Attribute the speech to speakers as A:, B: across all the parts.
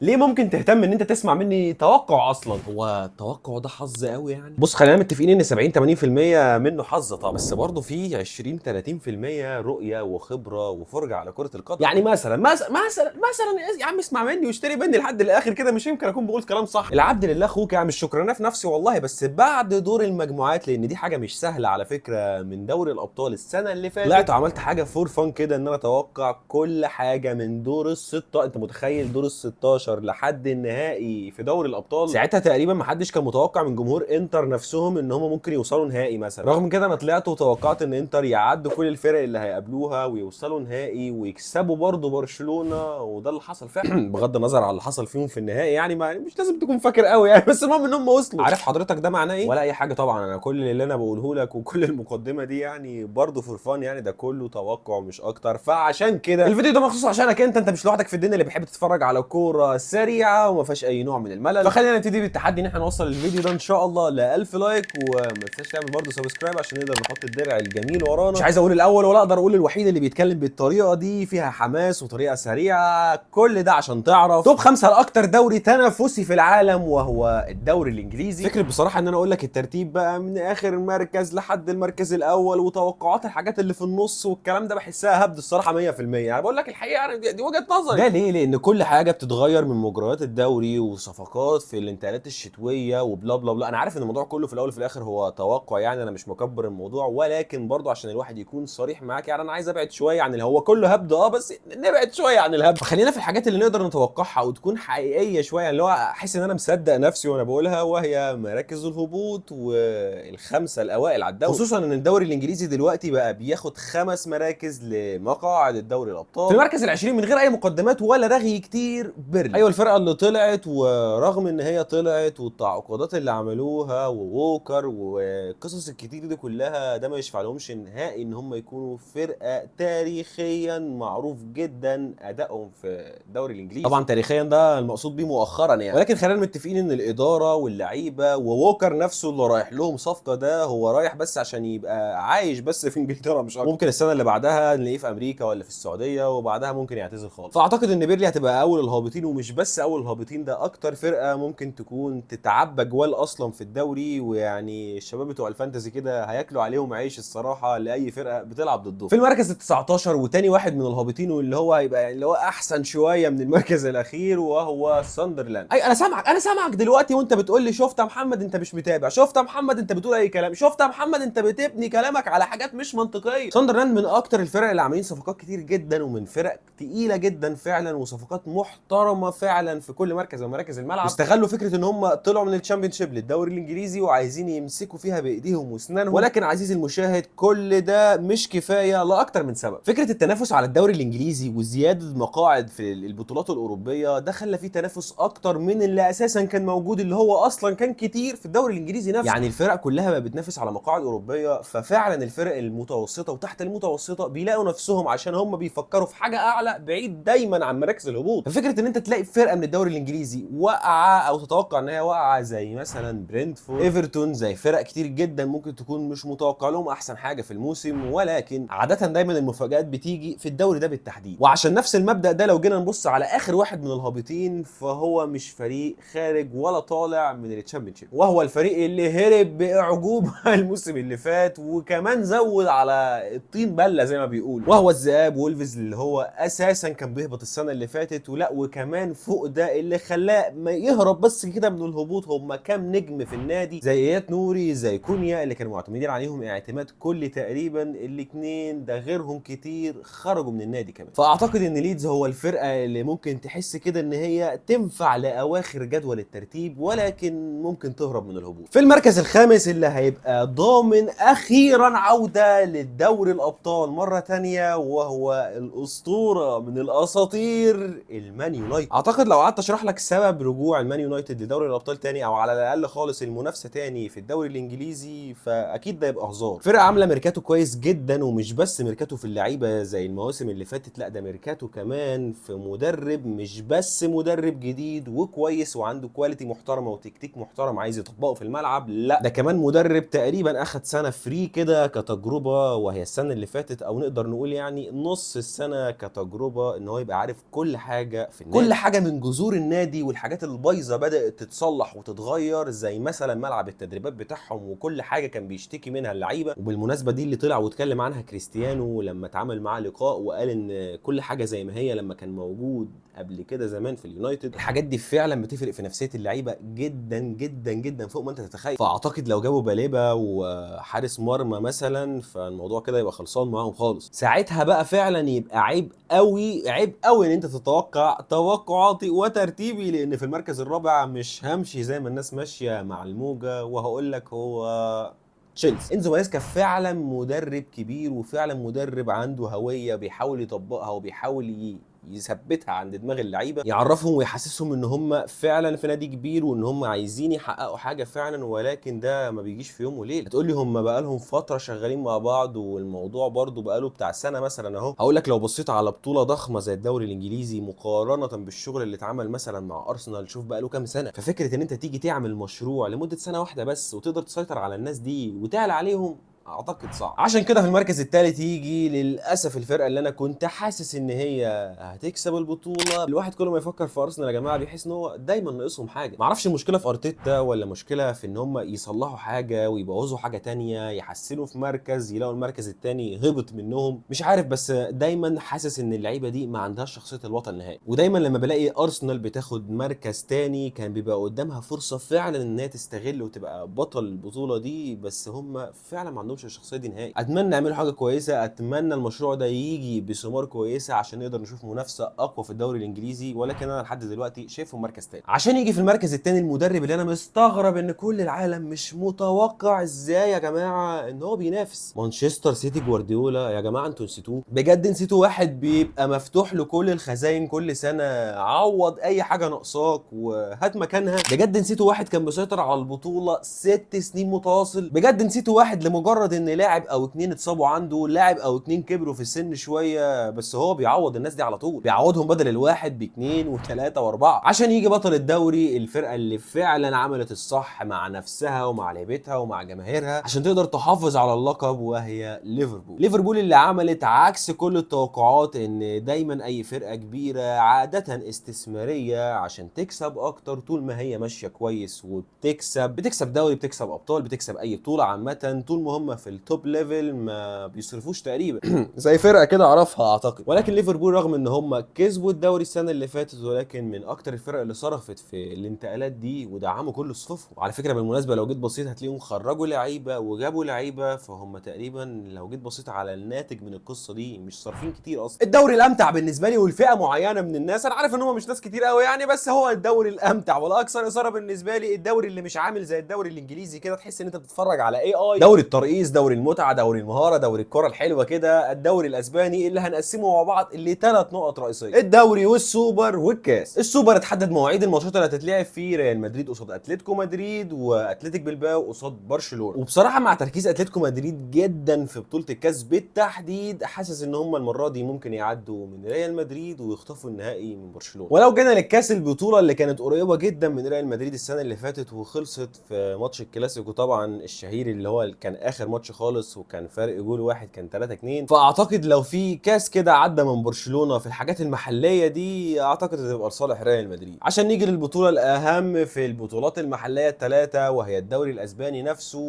A: ليه ممكن تهتم ان انت تسمع مني توقع اصلا؟ هو التوقع ده حظ قوي يعني؟ بص خلينا متفقين ان 70 80% منه حظ طبعا، بس برضه في 20 30% رؤية وخبره وفرجه على كره القدم. يعني مثلا مثلا مثلا مثلا يا عم اسمع مني واشتري مني لحد الاخر كده، مش يمكن اكون بقول كلام صح. العبد لله اخوك يعني، مش شكرانه في نفسي والله، بس بعد دور المجموعات، لان دي حاجة مش سهلة على فكرة، من دوري الابطال السنة اللي فاتت طلعت وعملت حاجة for fun كده، ان انا اتوقع كل حاجة من دور الستة. انت متخيل دور ال 16 لحد النهائي في دوري الابطال؟ ساعتها تقريبا ما حدش كان متوقع من جمهور انتر نفسهم ان هم ممكن يوصلوا نهائي مثلا. رغم كده انا طلعت وتوقعت ان انتر يعدوا كل الفرق اللي هيقابلوها ويوصلوا نهائي ويكسبوا برضه برشلونه، وده اللي حصل فعلا. بغض النظر على اللي حصل فيهم في النهائي يعني، ما مش لازم تكون فاكر قوي يعني، بس المهم ان هم وصلوا. عارف حضرتك ده معناه ايه؟ ولا اي حاجة طبعا. انا كل اللي انا بقوله لك وكل المقدمة دي يعني برضه for fun يعني، ده كله توقع مش اكتر. فعشان كده الفيديو ده مخصوص عشانك انت، انت مش لوحدك في الدنيا اللي بيحب تتفرج على كورة سريعة وما فيهاش اي نوع من الملل. فخلينا نبتدي بالتحدي ان احنا نوصل الفيديو ده ان شاء الله ل 1000 like، وما تنساش تعمل برضه subscribe عشان نقدر نحط الدرع الجميل ورانا. مش عايز اقول الاول ولا اقدر اقول الوحيد اللي بيتكلم بالطريقة دي، فيها حماس وطريقه سريعة، كل ده عشان تعرف top 5 لاكتر دوري تنافسي في العالم وهو الدوري الانجليزي. فكرة بصراحة ان انا اقول لك الترتيب بقى من اخر مركز لحد المركز الاول وتوقعات الحاجات اللي في النص والكلام ده بحسها هبد الصراحة 100%. يعني بقول لك الحقيقة يعني دي وجهه نظري. ده ليه؟ لان كل حاجة بتتغير من مجريات الدوري وصفقات في الانتقالات الشتوية و blah blah blah. انا عارف ان الموضوع كله في الاول وفي الاخر هو توقع يعني، انا مش مكبر الموضوع، ولكن برضه عشان الواحد يكون صريح معاك يعني، انا عايز ابعد شوية عن اللي هو كله هبد، بس نبعد شوية عن الهبد. فخلينا في الحاجات اللي نقدر نتوقعها وتكون حقيقية شوية، اللي هو احس ان انا مصدق نفسي وانا بقولها، وهي مراكز الهبوط والخمسة الاوائل على الدوري. خصوصا ان الدوري الانجليزي دلوقتي بقى بياخد 5 مراكز لمقاعد الدوري الابطال. في المركز العشرين من غير اي مقدمات ولا رغي كتير، بيرنلي. ايوه الفرقة اللي طلعت، ورغم ان هي طلعت والتعاقدات اللي عملوها وووكر والقصص الكتير دي كلها، ده ما يشفع لهمش نهائي ان هم يكونوا فرقه تاريخيا معروف جدا ادائهم في الدوري الانجليزي. طبعا تاريخيا ده المقصود بيه مؤخرا يعني، ولكن خلينا متفقين ان الادارة واللعيبة وووكر نفسه اللي رايح لهم صفقة، ده هو رايح بس عشان يبقى عايش بس في انجلترا مش اكتر. ممكن السنة اللي بعدها نلاقيه في امريكا ولا في السعودية، وبعدها ممكن يعتزل خالص. فاعتقد ان بيرنلي هتبقى اول الهابطين، ومش بس اول الهابطين، ده اكتر فرقه ممكن تكون تتعبى جوال اصلا في الدوري، ويعني الشباب بتوع ال fantasy كده هياكلوا عليهم عيش الصراحة لاي فرقه بتلعب ضدهم. في المركز ال 19 وتاني واحد من الهابطين، واللي هو هيبقى اللي هو احسن شوية من المركز الاخير، وهو ساندرلاند. اي انا سامعك، انا سامعك دلوقتي وانت بتقول لي شفت يا محمد انت مش متابع، شفت يا محمد انت بتقول اي كلام، شفت يا محمد انت بتبني كلامك على حاجات مش منطقية. ساندرلاند من اكتر الفرق اللي عاملين صفقات كتير جدا، ومن فرق تقيلة جدا فعلا، وصفقات محترمه فعلا في كل مركز من مراكز الملعب. واستغلوا فكرة ان هم طلعوا من ال Championship للدوري الانجليزي وعايزين يمسكوا فيها بايديهم واسنانهم. ولكن عزيزي المشاهد كل ده مش كفاية لاكتر من سبب. فكرة التنافس على الدوري الانجليزي وزيادة مقاعد في البطولات الاوروبية ده خلى فيه تنافس اكتر من اللي اساسا كان موجود، اللي هو اصلا كان كتير في الدوري الانجليزي نفسه. يعني الفرق كلها بقت بتنافس على مقاعد اوروبية، ففعلا الفرق المتوسطة وتحت المتوسطة بيلاقوا نفسهم عشان هم بيفكروا في حاجة اعلى بعيد دايما عن مراكز الهبوط. ففكره ان انت تلاقي فرقه من الدوري الانجليزي واقعه او تتوقع ان هي واقعه زي مثلا برينتفورد، ايفرتون، زي فرق كتير جدا ممكن تكون مش متوقع لهم احسن حاجة في الموسم، ولكن عادة دايما المفاجآت بتيجي في الدوري ده بالتحديد. وعشان نفس المبدأ ده لو جينا نبص على اخر واحد من الهابطين، فهو مش فريق خارج ولا طالع من ال Championship، وهو الفريق اللي هرب باعجوبه الموسم اللي فات، وكمان زود على الطين بله زي ما بيقولوا، وهو الذئاب وولفز اللي هو اساسا كان بيهبط السنة اللي فاتت، ولا وكمان فوق ده اللي خلاه ما يهرب بس كده من الهبوط هم كام نجم في النادي زي ايات نوري زي كونيا اللي كانوا معتمدين عليهم اعتماد كلي تقريبا الاثنين، ده غيرهم كتير خرجوا من النادي كمان. فاعتقد ان ليدز هو الفرقة اللي ممكن تحس كده ان هي تنفع لاواخر جدول الترتيب، ولكن ممكن تهرب من الهبوط. في المركز الخامس اللي هيبقى ضامن اخيرا عوده للدوري الابطال مرة تانية، وهو الاسطورة من الاساطير المان يونايتد. اعتقد لو قعدت اشرح لك سبب رجوع المان يونايتد لدوري الابطال تاني، او على الاقل خالص المنافسة تاني في الدوري الانجليزي، فاكيد ده يبقى هزار. فرقه عامله ميركاتو كويس جدا، ومش بس ميركاتو في اللعيبة زي المواسم اللي فاتت، لا ده ميركاتو كمان في مدرب، مش بس مدرب جديد وكويس وعنده quality محترمه وتكتيك محترم عايز يطبقه في الملعب، لا ده كمان مدرب تقريبا اخد سنة free كده كتجربة، وهي السنة اللي فاتت، او نقدر نقول يعني نص السنة كتجربة، ان هو يبقى عارف كل حاجة في النادي، كل حاجة حاجة من جذور النادي والحاجات البايظه بدات تتصلح وتتغير، زي مثلا ملعب التدريبات بتاعهم وكل حاجة كان بيشتكي منها اللعيبة. وبالمناسبة دي اللي طلع واتكلم عنها كريستيانو لما اتعامل معاه لقاء وقال ان كل حاجة زي ما هي لما كان موجود قبل كده زمان في اليونايتد. الحاجات دي فعلا بتفرق في نفسية اللعيبة جدا جدا جدا فوق ما انت تتخيل. فاعتقد لو جابوا باليبا وحارس مرمى مثلا فالموضوع كده يبقى خلصان معاهم خالص. ساعتها بقى فعلا يبقى عيب قوي، عيب قوي ان انت تتوقع توقعاتي وترتيبي، لان في المركز الرابع مش همشي زي ما الناس ماشية مع الموجه، وهقول لك هو تشيلسي. انزو ماريسكا فعلا مدرب كبير، وفعلا مدرب عنده هوية بيحاول يطبقها وبيحاول يثبتها عند دماغ اللعيبة، يعرفهم ويحسسهم ان هم فعلا في نادي كبير وان هم عايزين يحققوا حاجة فعلا. ولكن ده ما بيجيش في يوم وليلة. هتقول لي هم بقالهم فترة شغالين مع بعض والموضوع برضو بقاله بتاع سنة مثلا اهو. هقول لك لو بصيت على بطوله ضخمة زي الدوري الانجليزي مقارنة بالشغل اللي اتعمل مثلا مع ارسنال، شوف بقاله كام سنة. ففكره ان انت تيجي تعمل مشروع لمدة سنة واحدة بس وتقدر تسيطر على الناس دي وتعلى عليهم، اعتقد صعب. عشان كده في المركز الثالث يجي للاسف الفرقة اللي انا كنت حاسس ان هي هتكسب البطولة. الواحد كل ما يفكر في ارسنال يا جماعة بيحس ان هو دايما ناقصهم حاجة. معرفش المشكلة في ارتيتا ولا مشكلة في ان هم يصلحوا حاجة ويبوظوا حاجة تانية، يحسنوا في مركز يلاقوا المركز التاني هبط منهم، مش عارف. بس دايما حاسس ان اللعيبة دي ما عندهاش شخصية الوطن نهائي. ودايما لما بلاقي ارسنال بتاخد مركز تاني كان بيبقى قدامها فرصة فعلا ان هي تستغل وتبقى بطل البطولة دي، بس هم فعلا ما عندهمش الشخصية دي نهائي. اتمنى يعملوا حاجة كويسة، اتمنى المشروع ده يجي بثمار كويسة عشان نقدر نشوف منافسه اقوى في الدوري الانجليزي، ولكن انا لحد دلوقتي شايفهم مركز تاني. عشان يجي في المركز التاني المدرب اللي انا مستغرب ان كل العالم مش متوقع ازاي يا جماعة ان هو بينافس مانشستر سيتي، جوارديولا. يا جماعة انتوا نسيتوه بجد، نسيتوا واحد بيبقى مفتوح له كل الخزاين كل سنة، عوض اي حاجة ناقصاك وهات مكانها. بجد نسيتوا واحد كان مسيطر على البطولة 6 سنين متواصل. بجد نسيتوا واحد لمجرد ان لاعب او اتنين اتصابوا عنده، لاعب او اتنين كبروا في السن شوية، بس هو بيعوض الناس دي على طول، بيعوضهم بدل الواحد باتنين وثلاثة واربعة عشان يجي بطل الدوري. الفرقة اللي فعلا عملت الصح مع نفسها ومع لعيبتها ومع جماهيرها عشان تقدر تحافظ على اللقب، وهي ليفربول. ليفربول اللي عملت عكس كل التوقعات، ان دايما اي فرقه كبيرة عادة استثمارية عشان تكسب اكتر طول ما هي ماشية كويس وبتكسب، بتكسب دوري، بتكسب ابطال، بتكسب اي بطوله عامة، طول ما هم في ال top level ما بيصرفوش تقريبا زي فرقه كده اعرفها اعتقد. ولكن ليفربول رغم ان هم كسبوا الدوري السنة اللي فاتت، ولكن من اكتر الفرق اللي صرفت في الانتقالات دي ودعموا كل صفوفهم. وعلى فكرة بالمناسبة لو جيت بصيت هتلاقيهم خرجوا لعيبة وجابوا لعيبة، فهم تقريبا لو جيت بصيت على الناتج من القصة دي مش صارفين كتير اصلا. الدوري الامتع بالنسبة لي والفئة معينة من الناس، انا عارف ان هم مش ناس كتير قوي يعني، بس هو الدوري الامتع والاكثر اثاره بالنسبة لي، الدوري اللي مش عامل زي الدوري الانجليزي كده تحس ان انت بتتفرج على اي دوري الترقيص، دوري المتعة، دوري المهارة، دوري الكره الحلوة كده. الدوري الاسباني اللي هنقسمه مع بعض لثلاث نقط رئيسية: الدوري والسوبر والكاس. السوبر اتحدد مواعيد الماتشات اللي هتتلعب فيه، ريال مدريد قصاد اتلتيكو مدريد واتلتيك بلباو قصاد برشلونة. وبصراحة مع تركيز اتلتيكو مدريد جدا في بطوله الكاس بالتحديد، حاسس ان هم المرة دي ممكن يعدوا من ريال مدريد ويخطفوا النهائي من برشلونة. ولو جينا للكاس، البطولة اللي كانت قريبه جدا من ريال مدريد السنة اللي فاتت وخلصت في ماتش الكلاسيكو طبعا الشهير اللي هو كان اخر ماتش خالص وكان فرق جول واحد، كان 3-2. فاعتقد لو في كاس كده عدى من برشلونة في الحاجات المحلية دي اعتقد هتبقى لصالح ريال مدريد. عشان نيجي للبطولة الاهم في البطولات المحلية الثلاثة وهي الدوري الاسباني نفسه.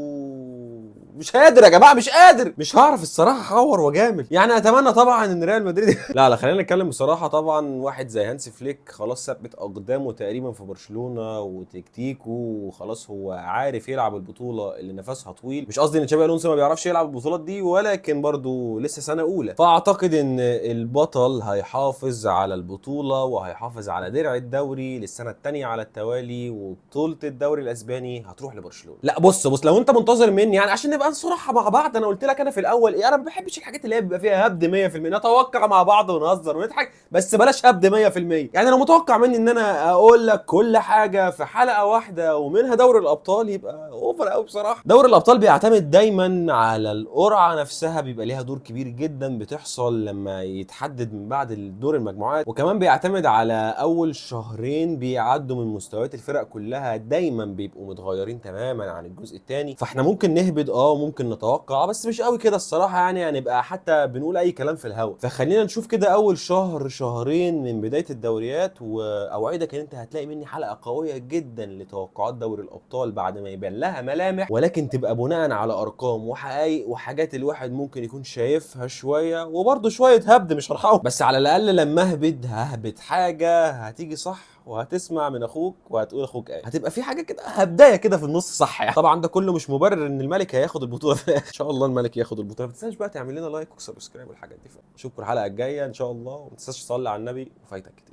A: مش قادر يا جماعة، مش قادر، مش هعرف الصراحة احور واجامل يعني. اتمنى طبعا ان ريال مدريد لا لا خلينا نتكلم بصراحة. طبعا واحد زي هانسي فليك خلاص ثبت اقدامه تقريبا في برشلونة وتكتيكه، وخلاص هو عارف يلعب البطولة اللي نفسها طويل. مش قصدي ان تشابي الونسو ما بيعرفش يلعب البطولات دي، ولكن برضو لسه سنة اولى. فاعتقد ان البطل هيحافظ على البطولة وهيحافظ على درع الدوري للسنة الثانية على التوالي، وبطولة الدوري الاسباني هتروح لبرشلونة. لا بص بص، لو انت منتظر مني يعني عشان نبقى صراحة مع بعض، انا قلت لك انا في الاول ايه، انا ما بحبش الحاجات اللي هي بيبقى فيها هبد 100%. نتوقع مع بعض ونهزر ونضحك، بس بلاش هبد 100%. يعني لو متوقع مني ان انا اقول لك كل حاجة في حلقة واحدة ومنها دوري الابطال يبقى over قوي بصراحة. دوري الابطال بيعتمد دايما دايما على القرعة نفسها بيبقى ليها دور كبير جدا بتحصل لما يتحدد من بعد الدور المجموعات، وكمان بيعتمد على اول شهرين بيعدوا من مستويات الفرق كلها، دايما بيبقوا متغيرين تماما عن الجزء الثاني. فاحنا ممكن نهبد ممكن نتوقع، بس مش قوي كده الصراحة، يعني هنبقى حتى بنقول اي كلام في الهوا. فخلينا نشوف كده اول شهر شهرين من بداية الدوريات، واوعدك ان انت هتلاقي مني حلقة قوية جدا لتوقعات دوري الابطال بعد ما يبان لها ملامح، ولكن تبقى بناء على ارقام وحقائق وحاجات الواحد ممكن يكون شايفها شوية، وبرده شوية هبد مش هرحمه، بس على الاقل لما اهبد ههبد حاجة هتيجي صح، وهتسمع من اخوك وهتقول اخوك ايه، هتبقى في حاجة كده هبدايه كده في النص صح يعني. طبعا ده كله مش مبرر ان الملك هياخد البطولة في الاخر، ان شاء الله الملك ياخد البطولة. ما تنساش بقى تعمل لنا like و subscribe والحاجات دي. اشوفكم الحلقة الجاية ان شاء الله، وما تنساش تصلي على النبي وفايتك كتير.